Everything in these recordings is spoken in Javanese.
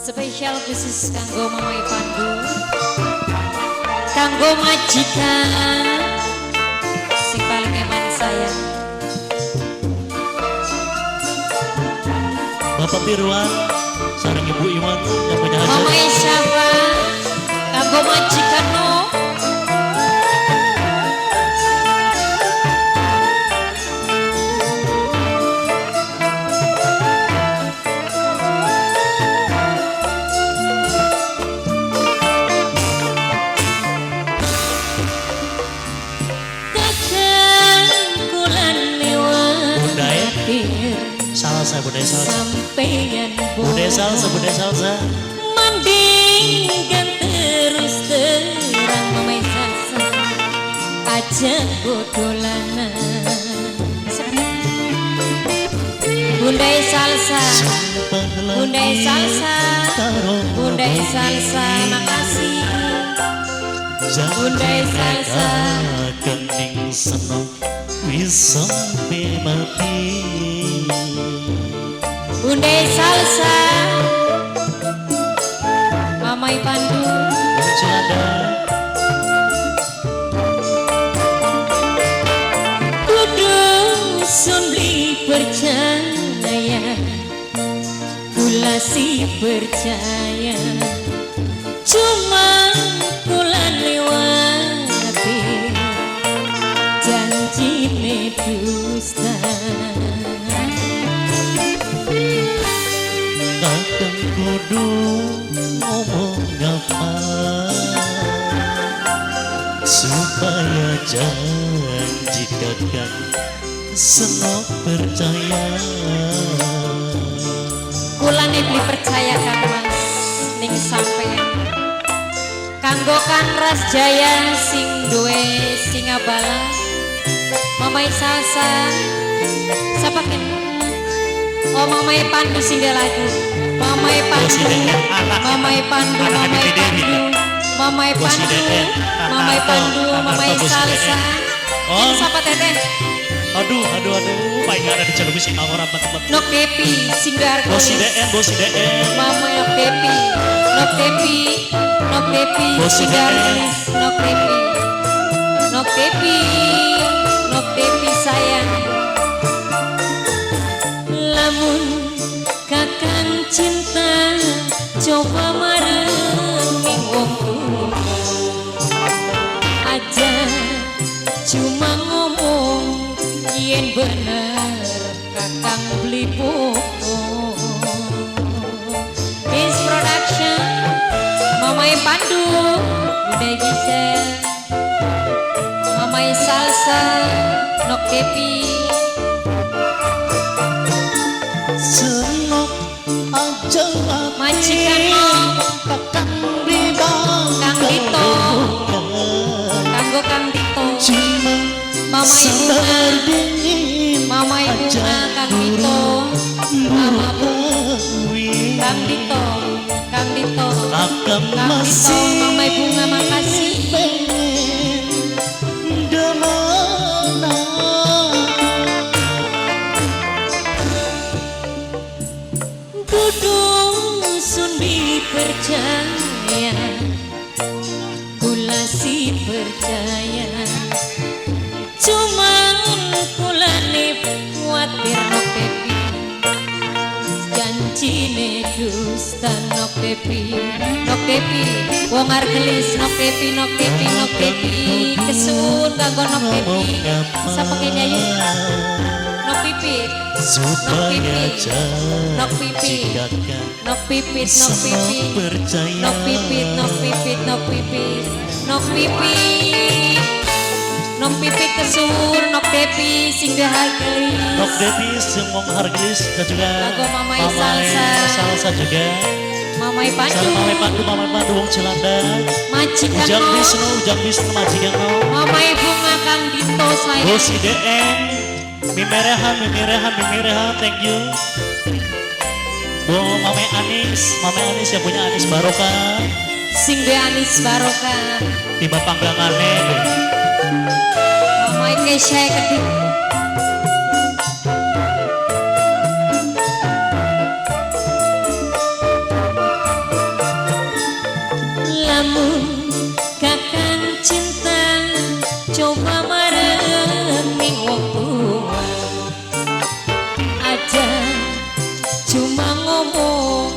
Spesial khusus kanggo Mamai Pandu, kanggo majikan sing paling eman sayang. Bapak Pirwan sareng Ibu Iwan yang punya hajat. Mamai Syafa kanggo majikan no. Salsa, Bude Salsa. Bude Salsa, Bude Salsa. Mendingan terus terang Mamai Salsa aja bodolanan. Bunda Salsa, Bunda Salsa, Bunda Salsa, makasih. Bunda Salsa. Kening seneng wis sampe mati. Bunda Salsa, Mamai Pandu. Kudu sun beli percaya, kula si percaya, cuma kula lewati janjine dusta. Kadang kudu ngomong apa supaya janji kakang senok percaya. Kulane beli percaya Kang Mas ning sampean. Kanggo Kang Ras Jaya sing duwe Singabala, Mamai Salsa, siapa ken? Oh Mamai Pandu sing lagu. Mamai Pandu, Mamai Pandu, Mamai Pandu, Mamai Pandu, Mamai Pandu, Mamai Salsa. Oh. Siapa teteh? Aduh, aduh, aduh, paling ada di jalur sing orang teman-teman. Nok Depi, singgar. Bos IDN, Bos IDN. Mamai Nok Depi, Nok Depi, Nok Depi, singgar. Nok Depi, Nok Depi, Nok Depi sayang. Lamun kakang cinta coba mareng ning wong tuwa, aja cuma ngomong yen bener kakang beli pupuk. This production Mamai Pandu, Bunda Gisel, Mamai Salsa, Nok Depi. Senok aja majikan no, kakang Kang Dito, kanggo Kang Dito, Mamai Bunga, Mamai Bunga, Kang Dito, Mama Kang Dito, Kang Dito, Kang Dito, Mamai Bunga makasih. Kudu sun dipercaya, kula si percaya, cuman kula ne kuatir Nok Depi, janjine dusta Nok Depi, Nok Depi, wong argelis Nok Depi, Nok Depi, Nok Depi, kesun kanggo Nok Depi, sapa kene ayu? Nok Pipit, Nok Pipit, Nok Pipit, Nok Pipit, Nok Pipit, Nok Pipit, Nok Pipit, Nok Pipit, Nok Pipit, Nok Pipit kesun, Nok Depi sing hargelis, Nok Depi sing wong hargelis dan juga Kanggo Mamai Salsa, Salsa juga, Mamai Pandu, Mamai Pandu, Mamai Pandu wong Cilanda, majikan Ujang Wisnu, Ujang Wisnu majikan no, Mamai Bunga Kang Dito sayang, Bos IDN, Mimerehan, Mimerehan, Mimerehan, thank you. Bo Mamai Anis, Mamai Anis yang punya Anis Barokah, sing duwe Anis Barokah, tiba panggangane. Mamai Kesha kedip. Cuma ngomong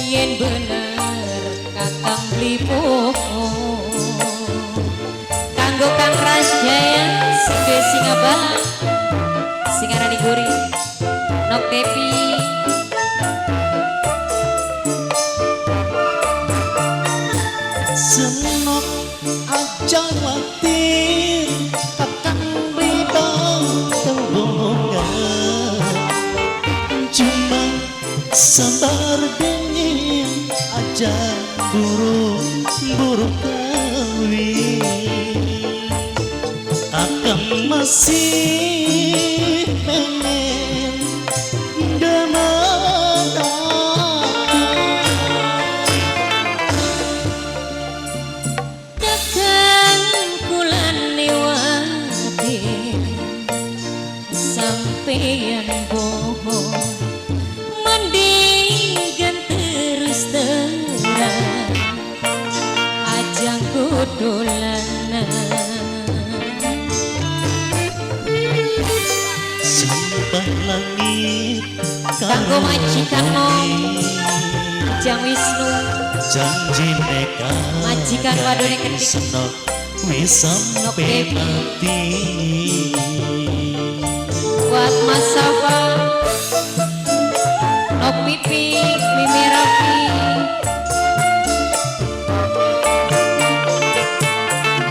yen bener kakang beli bohong. Kanggo Kang Rasjaya sing duwe Singabalang, sing arani guri Nok Depi. Senok aja khawatir, kakang beli bakal bohongan. Cuma sabar dingin aja buru-buru kawin. Kakang masih pengen demenan. Kakang kula niwati sampeyan bohong, mendingan terus terang ajang kudolanan. Sumpah langit Kanggo majikan nom Jang Wisnu, janji neka majikan wadone ketik senok wis Nok sampe Devi. Mati. Buat Mas Safa, Nok Pipi, Mimi Rafi.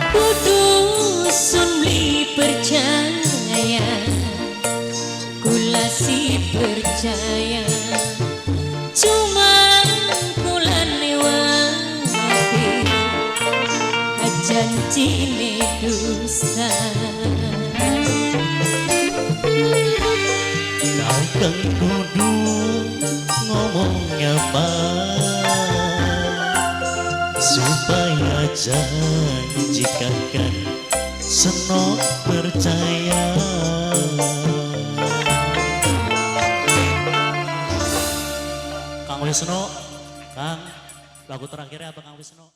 Kudu sun beli percaya, kula si percaya. Cuma kula newati janjine dusta. Kakang kudu ngomong apa supaya janji kakang senok percaya. Kang Wisnu, Kang, lagu terakhirnya apa Kang Wisnu?